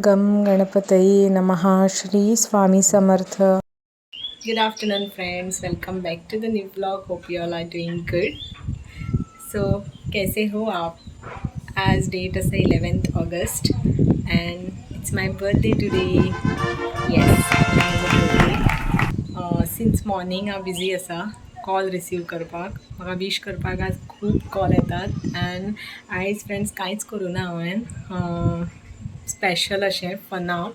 गं गणपतये नमः. Shri Swami Samarth. Good afternoon, friends. Welcome back to the new vlog. Hope you all are doing good. So, कैसे हो आप? आज date is 11th August and it's my birthday today. Yes, my birthday. Since morning हांव busy आसा call receive करपाक. म्हाका विश करपाक आज खूब कॉल येतात अँड आयज फ्रेंड्स कांयच करूं ना हांवें स्पेशल अशें फॉर नाव.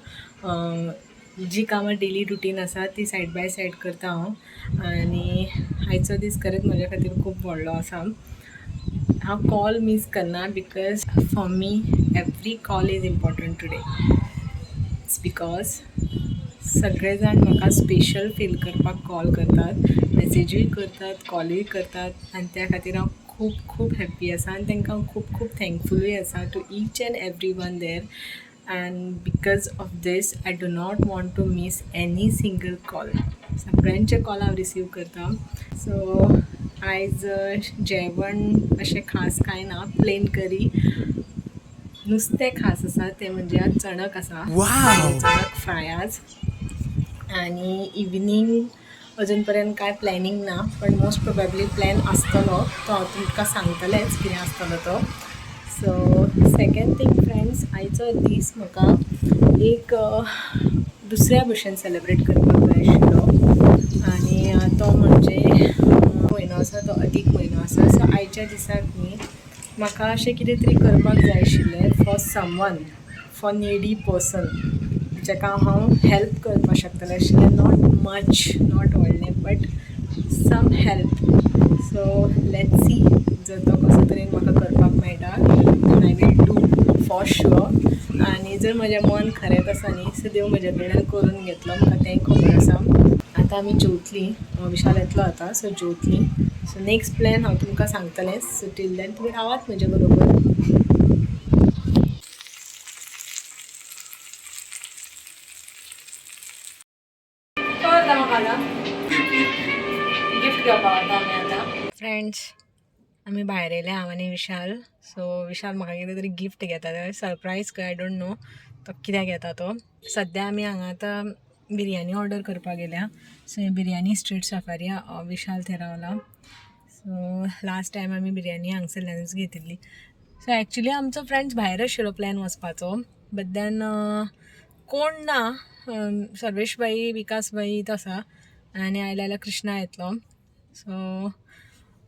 जी कामां डेली रुटीन आसा ती सायड बाय सायड करता हांव आनी आयचो दीस खरेंच म्हज्या खातीर खूब व्हडलो आसा. हांव कॉल मीस करना because for me every call is important today. It's because सगळे जाण म्हाका स्पेशल फील करपाक कॉल करतात, मॅसेजूय करतात, कॉलूय करतात आनी त्या खातीर हांव खूब खूब हॅप्पी आसा आनी तांकां हांव खूब खूब थँकफुलूय आसा to each and every one there. And because of this I do not want to miss any single call. सगळ्यांचे कॉल हांव रिसीव करता. सो आयज जेवण अशें खास कांय ना. प्लेन करी, नुस्तें खास आसा, तें म्हणजे आज चणक आसा, चणक फ्राय आज. आनी इवनींग अजून पर्यंत कांय प्लॅनिंग ना, पण मोस्ट प्रोबेबली प्लॅन आसतलो तो हांव तुमकां सांगतलेंच कितें आसतलो तो. सो सेकंड थिंग फ्रेंड्स, आयचो दीस म्हाका एक दुसऱ्या भशेन सेलेब्रेट करपाक जाय आशिल्लो आनी तो म्हणजे म्हयनो आसा तो अदीक म्हयनो आसा. सो आयच्या दिसाक न्ही म्हाका अशें कितें तरी करपाक जाय आशिल्लें for someone, for needy person, जाका हांव हेल्प करपाक शकतलें आशिल्लें. Not much, not व्हडलें, but some help. So let's see, जर तो कसो तरेन म्हाका करपाक मेळटा, I will do for sure. आनी जर म्हजें मन खरेंच आसा न्ही, सो देव म्हज्या कडल्यान करून घेतलो, म्हाका तेंय खबर आसा. आतां आमी जेवतलीं. विशाल येतलो आतां, सो जेवतलीं. सो नेक्स्ट प्लॅन हांव तुमकां सांगतलेंच. सो टील then तुमी रावात म्हजे बरोबर. म्हाका गिफ्ट घेवपाक वता आमी आतां. फ्रेंड्स, आमी भायर येयले, हांव आनी विशाल. सो विशाल म्हाका कितें तरी गिफ्ट घेता, सरप्रायज. I don't know तो कित्याक घेता तो. सद्या आमी हांगा आतां बिरयानी ऑर्डर करपाक गेल्या. सो ही बिरयानी स्ट्रीट सफारी, विशाल थंय रावला. सो लास्ट टायम आमी बिरयानी हांगसरल्यानूच घेतिल्ली. सो एक्चुली आमचो फ्रेंड्स भायर आशिल्लो प्लॅन वचपाचो, बट then कोण ना. सर्वेश भाई, विकास भाई आसा आनी आयले जाल्यार कृष्णा येतलो. सो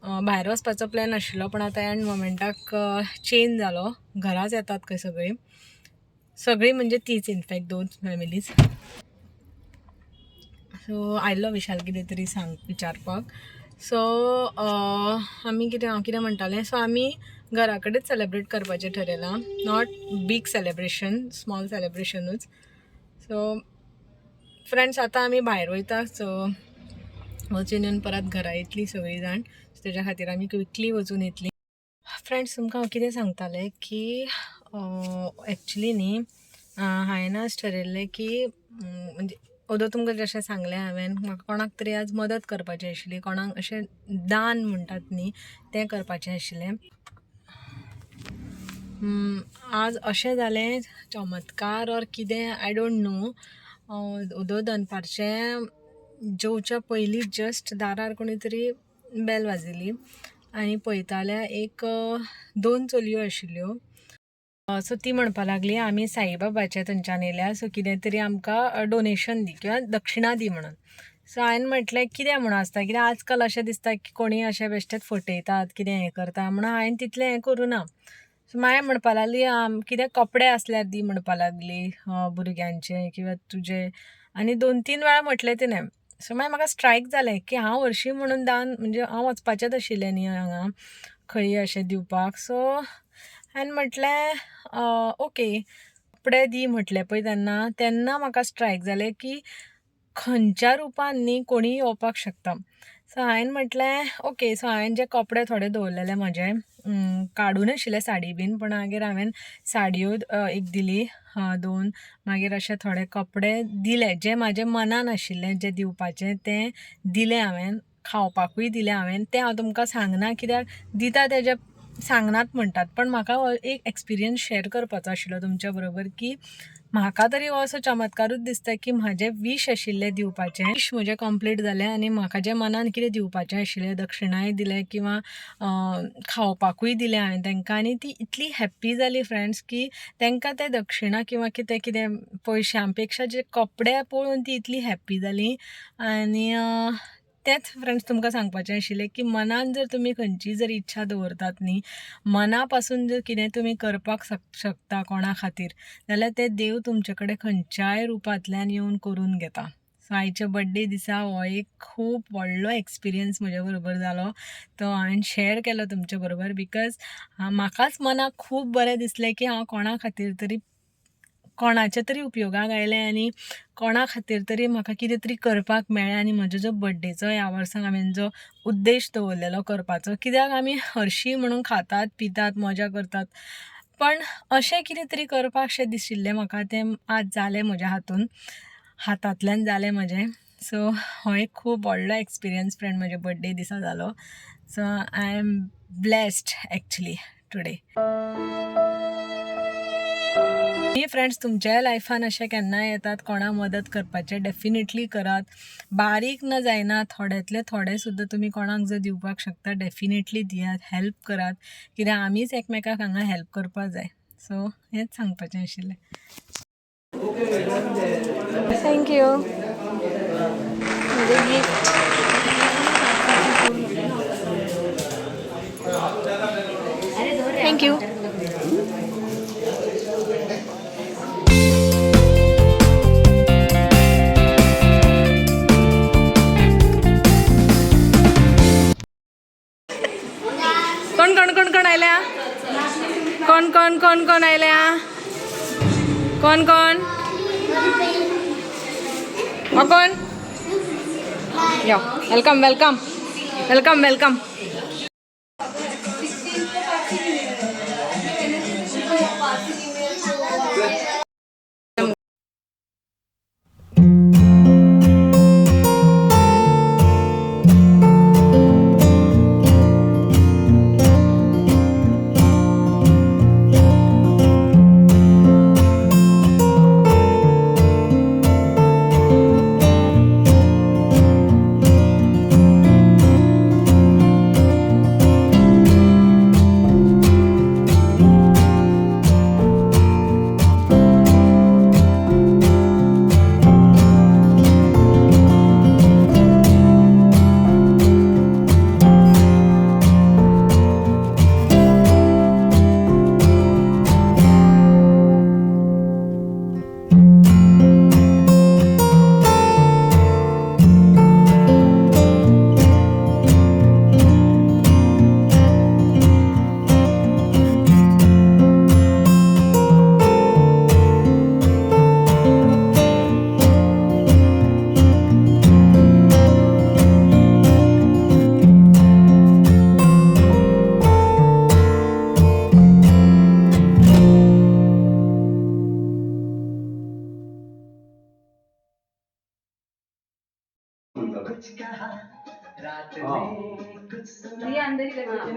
भायर वचपाचो प्लॅन आशिल्लो, पण आतां एंड मोमेंटाक चेंज जालो. घराच येतात खंय सगळीं. सगळीं म्हणजे तीच, इनफॅक्ट दोन फॅमिलीज. सो आयलो विशाल कितें तरी सांग विचारपाक. सो आमी कितें, हांव कितें म्हणटालें, सो आमी घरा कडेच सेलेब्रेट करपाचें ठरयलां. Not big celebration, small सेलेब्रेशनूच. So friends, आतां आमी भायर वयता. सो वचून येवन परत घरा येतलीं सगळीं जाण. सो तेज्या खातीर आमी क्विकली वचून येतलीं. फ्रेंड्स, तुमकां हांव कितें सांगतालें की एक्चुली न्ही हांवें आज ठरयल्लें की म्हणजे ओदो तुमकां जशें सांगलें हांवें, म्हाका कोणाक तरी आज मदत करपाची आशिल्ली, कोणाक अशें दान म्हणटात न्ही, तें करपाचें आशिल्लें. आज अशें जालें, चमत्कार ऑर कितें I don't know, ओदो दनपारचें जेवच्या पयलीं जस्ट दारार कोणी तरी बेल वाजयली आनी पळयता एक दोन चलयो आशिल्ल्यो. सो ती म्हणपा लागली, आमी साईबाबाच्या थंयच्यान येयल्या, सो कितें तरी आमकां डोनेशन दी किंवा दक्षिणा दी म्हणून. सो हांवें म्हटलें, कितें म्हणून आसता कित्याक आजकाल अशें दिसता की कोणीय अशें बेश्टेच फटयतात, कितें हें करता म्हणून हांवें तितलें हें करूं ना. सो मागीर म्हणपा लागली, कितें कपडे आसल्यार दी म्हणपा लागली, भुरग्यांचे किंवा तुजे. आनी दोन तीन वेळा म्हटलें तिणें. सो मागीर म्हाका स्ट्रायक जालें की हांव हरशीं म्हणून दान म्हणजे हांव वचपाचेंच आशिल्लें न्ही हांगा खंय अशें दिवपाक. सो हांवें म्हटलें ओके, कपडे दी म्हटलें पळय तेन्ना, तेन्ना म्हाका स्ट्रायक जालें की खंयच्या रुपान न्ही कोणीय येवपाक शकता. सो हांवें म्हटलें ओके. सो हांवें जे कपडे थोडे दवरलेले म्हाजे, काडून आशिल्ले साडी बीन, पूण मागीर हांवें साडयो एक दिली दोन, मागीर अशे थोडे कपडे दिले जे म्हाजे मनान आशिल्ले जे दिवपाचे ते दिले हांवें. खावपाकूय दिलें हांवें. तें हांव तुमकां सांगना कित्याक दिता तेजे सांगनात म्हणटात, पण म्हाका एक एक्सपिरियन्स शेअर करपाचो आशिल्लो तुमच्या बरोबर की म्हाका तरी हो असो चमत्कारूच दिसता की म्हाजें वीश आशिल्लें दिवपाचें, वीश म्हजें कंप्लीट जालें आनी म्हाका जें मनान कितें दिवपाचें आशिल्लें, दक्षिणाय दिलें किंवां खावपाकूय दिलें हांवें तांकां. आनी ती इतली हॅप्पी जाली फ्रेंड्स की तांकां ते दक्षिणा किंवां कितें कितें पयशां पेक्षा जे कपडे पळोवन ती इतली हॅप्पी जाली. आनी तेंच फ्रेंड्स तुमकां सांगपाचें आशिल्लें की मनान जर तुमी खंयची जर इच्छा दवरतात न्ही, मना पासून जर कितें तुमी करपाक शकता कोणा खातीर, जाल्यार ते देव तुमचे कडेन खंयच्याय रुपांतल्यान येवन करून घेता. सो आयच्या बड्डे दिसा हो एक खूब व्हडलो एक्सपिरियन्स म्हज्या बरोबर जालो, तो हांवें शेअर केलो तुमचे बरोबर, because म्हाकाच मनाक खूब बरें दिसलें की हांव कोणा खातीर तरी, कोणाच्या तरी उपयोगाक आयलें आनी कोणा खातीर तरी म्हाका कितें तरी करपाक मेळ्ळें. आनी म्हजो जो बड्डेचो ह्या वर्साक हांवें जो उद्देश दवरलेलो करपाचो, कित्याक आमी हरशीं म्हणून खातात पितात मजा करतात, पण अशें कितें तरी करपाक शें दिशिल्लें म्हाका, तें आज जालें म्हज्या हातून, हातांतल्यान जालें म्हजें. सो हो एक खूब व्हडलो एक्सपिरियन्स फ्रेंड म्हज्या बड्डे दिसा जालो. So I am blessed actually today. Friends, तुमच्याय लायफान अशें केन्नाय येतात कोणाक मदत करपाचें, डेफिनेटली करात. बारीक न जायना, थोड्यांतले थोडे सुद्दां तुमी कोणाक जर दिवपाक शकता डेफिनेटली दियात, हेल्प करात, कित्याक आमीच एकमेकाक हांगा हेल्प करपाक जाय. सो हेंच सांगपाचें आशिल्लें. Thank you. म्हजें गिफ्ट. Thank you. कोण कोण कोण कोण आयल्या? कोण कोण कोण कोण आयल्या? कोण कोण? हो कोण? यो, welcome welcome welcome welcome.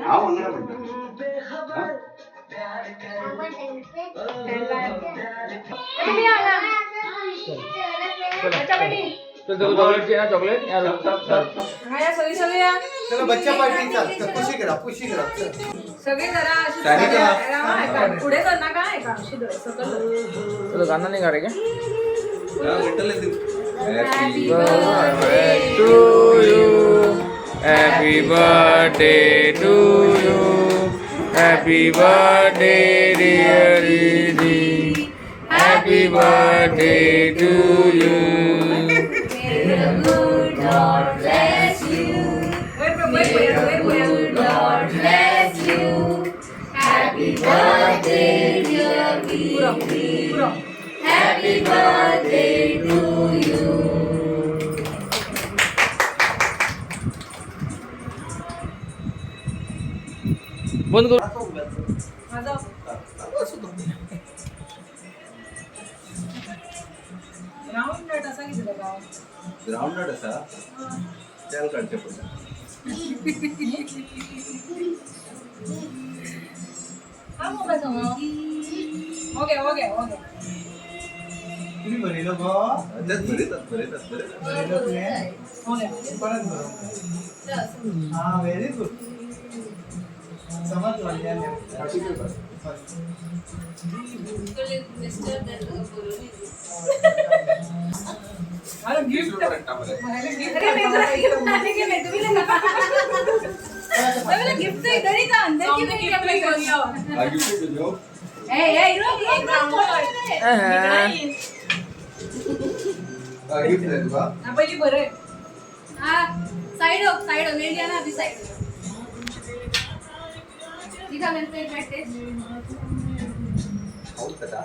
हा म्हणणार म्हणतात. चॉकलेट. चला बच्चा पार्टी, चाल चल, खुशी करा, खुशी करा, चल. सगळी जरा अशी पुढे कर ना, काय का अशी धर, सकल धर. तो गाना नहीं गा रहे क्या? Happy To you, happy birthday to you, happy birthday dear Didi, happy birthday to you. वयर वयर वयर वयर वयर. पुरो पुरो. Happy birthday to you. बंद करू. माझा राऊंड नट असा कितें तुका? ग्राउंड नट असा, तेल काडचें पडटा. हा मोबाईल सांगो. Okay okay okay. तुम्ही बरयलो गो? तेच बरयतात बरयतात बरयतात. बरयलो तुवें? परत बरोवंक. हा, व्हेरी गुड. समज व्हडली. गिफ्ट तो इधर ही था, अंदर क्यों नहीं गया? ए ए, रुक रुक रुक. गिफ्ट आहे तुका. पहिली बरं. हाँ, साइड हो, साइड हो, ले लिया ना अभी, साइड हो. दिखा मेरे को एक मिनट टेस्ट. खाऊ शकता.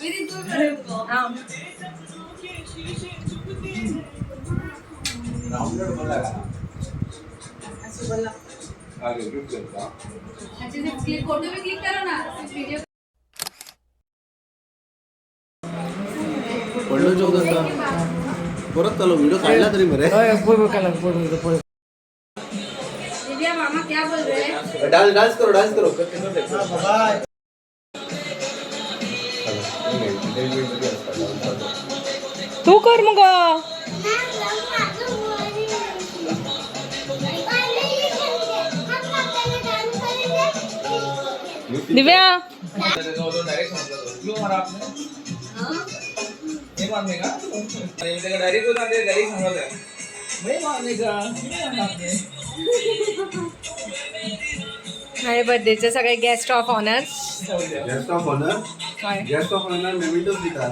मेरी दूर करो. हा. राऊंड बोलला का? अरे गिफ्ट घेतला. अच्छे से क्लिक, फोटो भी क्लिक करो ना, वीडियो. पडलो जोक असा परत चालू व्हिडिओ काढला तरी मरे. हय, पळय पळय काढला, पळय पळय पळय. दिव्या मामा क्या बोल रहे हैं? डान्स डान्स करो, डान्स करो. बाय. तू कर मग. दिव्या. माझ्या बर्थडेचे सगळे guest of honours. Guest of honour. काय? गेस्ट ऑफ ऑनर मेमेंटोच दिता.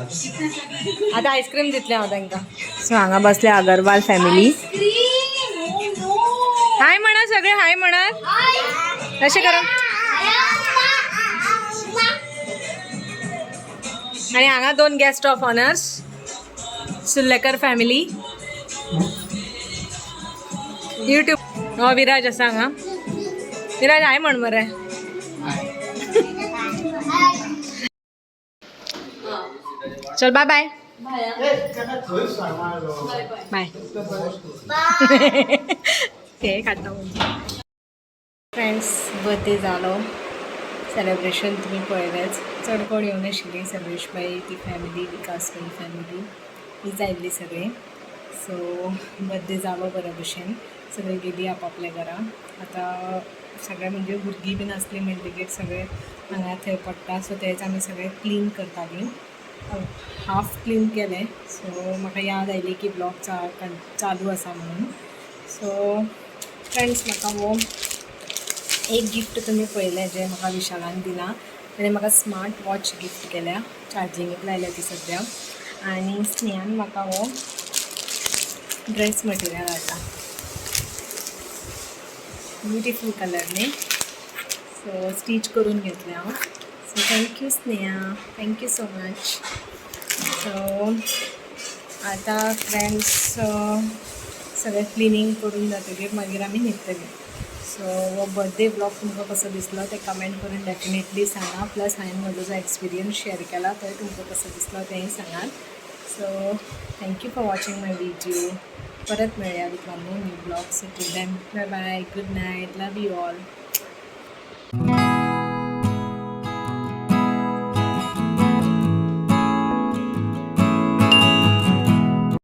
आता आईस्क्रीम दितले हांव तांकां. सो हांगा बसले Agarwal family. Cream, oh no. Hi म्हणा सगळे, हाय म्हणा. अशें करा. आणि हांगा दोन guest of honours, Sullekar family. YouTube हो विराज आसा हांगा. विराज, हाय म्हण मरे. चल, बाय बाय. थंय सांगलो. बाय. ते खाता. फ्रेंड्स, बर्थडे जालो, सेलिब्रेशन तुमी पळयलेंच. चड कोण येवं नाशिल्ली. सर्वेश भाई, ती फॅमिली, विकास भाई फॅमिली हीच आयिल्ली सगळीं. सो बर्थडे जालो बऱ्या भशेन. सगळीं गेली आपापल्या घरा. आतां सगळें म्हणजे भुरगीं बीन आसलीं म्हणटगीर सगळें हांगा थंय पडटा. सो तेंच आमी सगळें क्लीन करतालीं. हाफ क्लीन केलें. सो म्हाका याद आयली की ब्लॉग चालू आसा म्हणून. सो फ्रेंड्स, म्हाका हो एक गिफ्ट तुमी पळयलें जें म्हाका विशालान दिलां. तेणें म्हाका स्मार्ट वॉच गिफ्ट केल्या. चार्जिंगेक लायल्या ती सद्या. आनी स्नेहान म्हाका हो ड्रेस मटेरियल हाडला. ब्युटिफूल कलर न्ही? सो स्टीच करून घेतलें हांव. So thank you Sneha, thank you so much. So आतां फ्रेंड्स, सगळें क्लिनींग करून जातकीर मागीर आमी न्हिदतलीं. सो हो बर्थडे ब्लॉग तुमकां कसो दिसलो तें कमेंट करून डेफिनेटली सांगा. प्लस हांवें म्हजो जो एक्सपिरियन्स शेअर केला तोय तुमकां कसो दिसलो तेंय सांगात. So thank you for watching my video. परत मेळया with one more new vlog. So till then, bye bye, good night, love you all.